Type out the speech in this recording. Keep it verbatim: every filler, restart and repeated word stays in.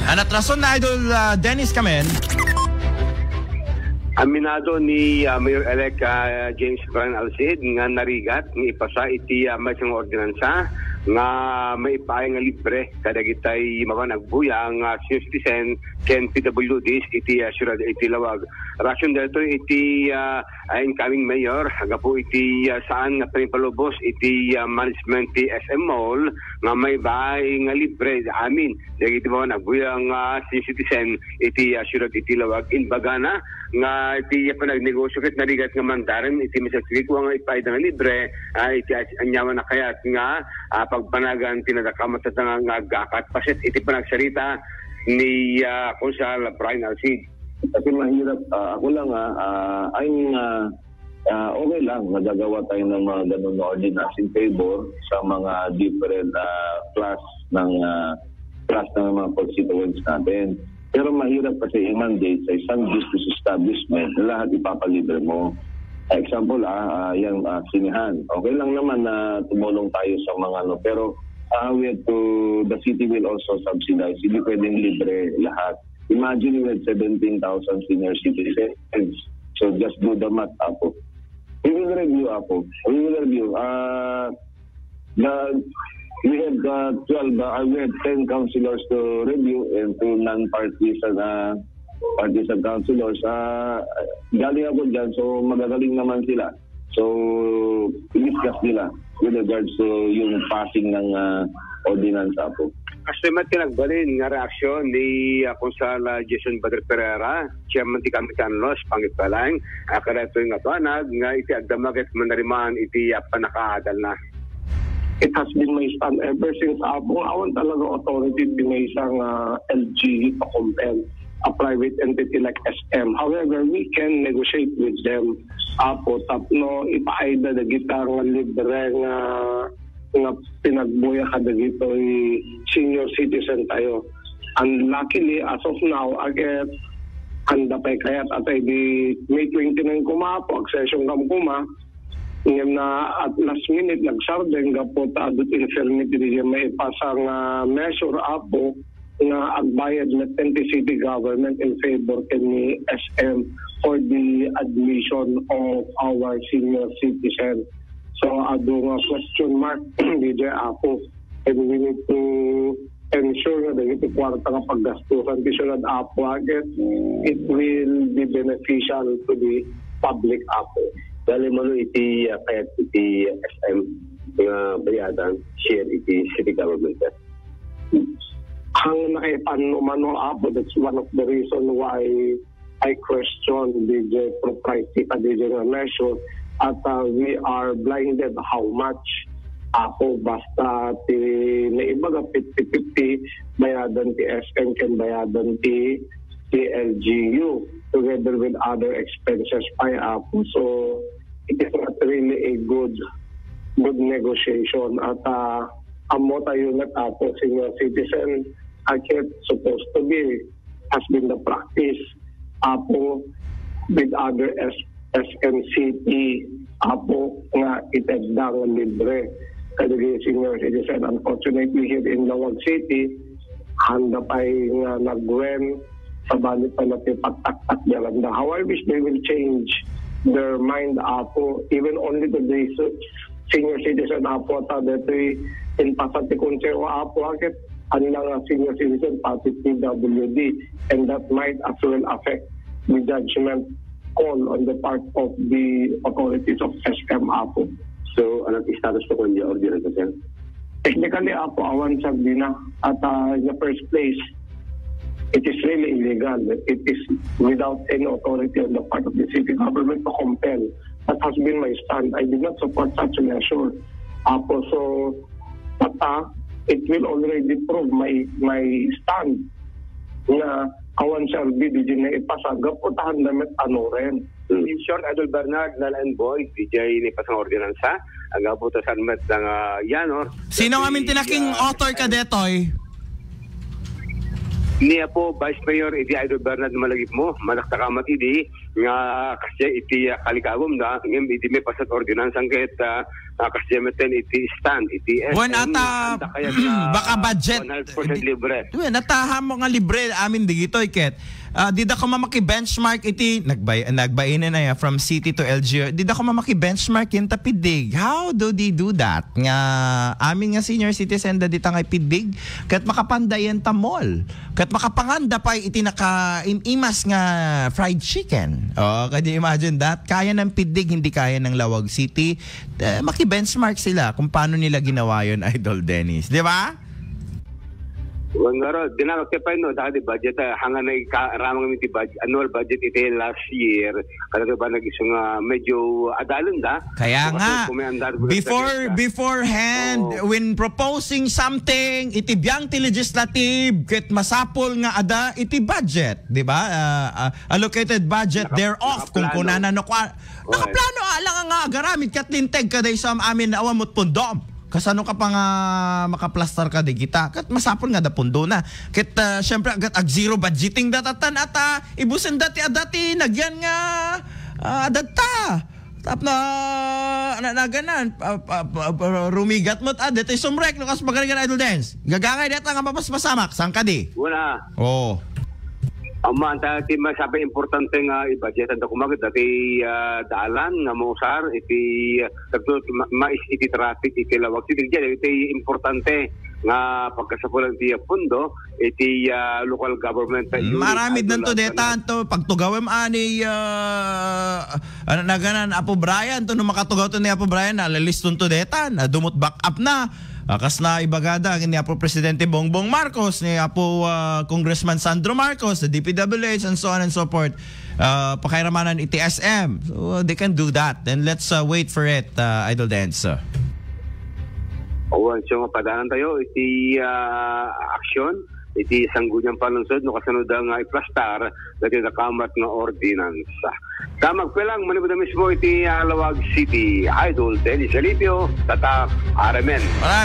Anatrason na Idol, ah, Dennis Kamen. Aminado ni, ah, Mayor-elect, ah, James Brian Alcid nga narigat nga ipasa iti, ah, maysa nga ordinansa nga maipaay nga libre kadagitay mapan agbuya nga senior citizen ken P W Ds iti, ah, siyudad iti Laoag. Reaksyon daytoy iti, ah, ah, incoming mayor gapu iti, ah, saan nga pangipalubos iti, ah, management ti S M Mall nga maipaay nga libre amin dagiti mapan agbuya nga senior citizen iti, ah, siyudad iti Laoag. Imbagana nga iti panagnegosyo ket narigat nga mandarem iti maysa a sirkwa nga ipaayda nga libre, ah, iti aniaman a kayat nga, ah, pagbanagan ti nadakamat nga, nga aggakat. Paset iti panagsarita ni, ah, Konsehal Brian Alcid. Kasi mahirap, ah, ako lang, ah, ah, I'm, ah, ah, okay lang, nagagawa tayo ng mga ganun na ordinance in favor sa mga different, ah, class ng, ah, class ng mga constituents natin. Pero mahirap kasi i-mandate sa isang business establishment na lahat ipapalibre mo. Example, ah, ah, yung, ah, sinehan. Okay lang naman na tumulong tayo sa mga ano, pero, ah, we have to, the city will also subsidize. Hindi pwedeng libre lahat. Imagine we have seventeen thousand senior citizens. So just do the math, Apo. We will review, Apo. We will review. Ah, the, we have, uh, twelve, uh, we have ten councilors to review and two non-partisan, uh, partisan councilors. Ah, galing ako dyan, so magagaling naman sila. So, i-discuss nila with regards to yung passing ng, ah, ordinance, Apo. Kastoy met ti nagbalin nga reaksyon ni, ah, Konsehal Jason Bader Pereira, Chairman ti Committee on Laws, pangipalaeng, ah, kadaytoy nga banag nga iti agdama ket manarimaan iti, ah, pannakaadalna. It has been my stand ever since, Apo, nga awan talaga authority ti maysa nga L G U to compel a private entity like S M. However, we can negotiate with them, Apo, tapno ipaayda dagita nga libre nga, nga pinagbuya kadagitoy senior citizen tayo. And luckily, as of now, aket, anda pay kayat atay di May twenty-nine kuma, Apo, ag-session kam kuma, ngem na at last minute, nagsardeng gapu ta adut infirmity di maipasa nga measure, Apo, nga agbayad met ti city government in favor ken ni S M for the admission of our senior citizen. So, adu nga question mark, D J, Apo. And we need to ensure nga dagiti kuarta nga paggastusan ti syudad, Apo, aget it will be beneficial to the public, Apo. Dali mano iti, ah, kayat iti S M nga bayadan, share iti city government. Ang nakaipan umano, Apo, that's one of the reason why I question D J propriety ka D J nga measure at, ah, we are blinded how much, Apo, basta ti naibaga fifty fifty, bayadan ti S M ken bayadan ti, ti L G U together with other expenses pay, Apo. So, it is not really a good, good negotiation. At, ah, ammo tayo met, Apo, senior citizen, aket supposed to be has been the practice, Apo, with other S-, S M C T, Apo, nga itedda nga libre kadagiti senior citizen. Unfortunately, here in Laoag City, anda pay nga nagwen, sabali pay napipagtaktak di alanda. How I wish they will change their mind, Apo, even only to the senior citizen, Apo, ta detoy impasar ti konseho, Apo, aket ania nga senior citizen pati P W D, and that might as well affect the judgment call on the part of the authorities of S M, Apo. So, anong status to kanya ordinance, sir? Technically, Apo, awan sa dina. At, ah, in the first place, it is really illegal. It is without any authority on the part of the city government to compel. That has been my stand. I did not support such a measure. Apo, so, but, ah, it will already prove my, my stand nga awan sa R B D G na ipasa, gapu ta handa met anuren. In short, Idol Bernard, Lal and Boy, D J, naipasa nga ordinansa, ang gapu ta saan met nga, ah, yan, or Sino nga amin ti naking author ka detoy? Ni Apo, Vice Mayor, idi Idol Bernard, malagip mo, madakta ka mat idi, nga kasi iti, ah, kalikawom na, ngem idi may pasat ordinansa ket, ah, Ah, kas diay metten iti stand, iti Wen S M, ata, anda kayat nga baka budget. One hundred percent libre. Wen ata, haanmo nga libre amin digitoy ket, ah, dida koma maki-benchmark iti nagbay-, nagbainen na ya from city to L G U. Dida koma maki-benchmark ken ta Pidig. How do they do that? Nga amin nga senior citizen da dita nga Pidig ket makapanda ita mall. Ket makapanganda pay iti naka-im-imas nga fried chicken. Oh, can you imagine that? Kaya ng Pidig, hindi kaya ng Laoag City. Eh, maki-benchmark sila kung paano nila ginawa yon, Idol Dennis. Di ba? Wen ngarud, dinakak ti pay no, dati budget, ah, hanggang na ika-, ramang iti budget, annual budget iti last year, kada ba nag-isu nga medyo adalen da? Kaya So, nga, kasi kung may andar, before, budget ka. Beforehand, Oo. When proposing something, iti biang ti legislative, ket masapul nga ada iti budget, di ba? Ah, ah, allocated budget Naka-, thereof, kung nakaplano. Kunana no, kwa-, Well. Nakaplano, ah, lang nga agaramid, ket linteg ka day sa amin, awan mo't pundom. Kasano ka pa nga makaplastar ka di kita? Ket masapul nga da pundo na. Ket, ah, syempre, agad ag zero budgeting da tatan at, ah, ibusen dati a dati, nagyan nga, ah, adatta. Tapno, na, naganan, pa, pa, pa, pa, rumigat mo't, ah, dati sumrek, no, kas maganagan Idol Dance. Gagangay data nga mapaspasamak, saan ka di? Wala. Oo. Amma, anta ti masabi importante nga i-budget anta kumaget dati, ah, dalan nga mausar iti, ah, tagto ma-, mais iti traffic iti Laoag City. Diyan, iti importante nga pagkasapulan ti pundo iti, ah, local government. Unit, Maramid Idol, nanto deta, anto pagtugawem ani, ah, ano naganan, Apo Brian, to no makatugaw to ni Apo Brian, nalaliston to deta, na dumot back up na. Ah, kas na ibagada ni Apo Presidente Bongbong Marcos, ni Apo, ah, Congressman Sandro Marcos, the D P W H, and so on and so forth. Ah, pakairamanan iti S M. So, they can do that. And let's, ah, wait for it, ah, Idol Dance. Awan, so, mapadanan tayo iti, ah, aksyon, iti Sangguniang Panungsod, no, kasano da nga iplastar, dati nakamat nga ordinansa. Sa magpelang, manipod mismo iti, ah, Laoag City, Idol Dennis Alipio, Tatak, R M N. Maraming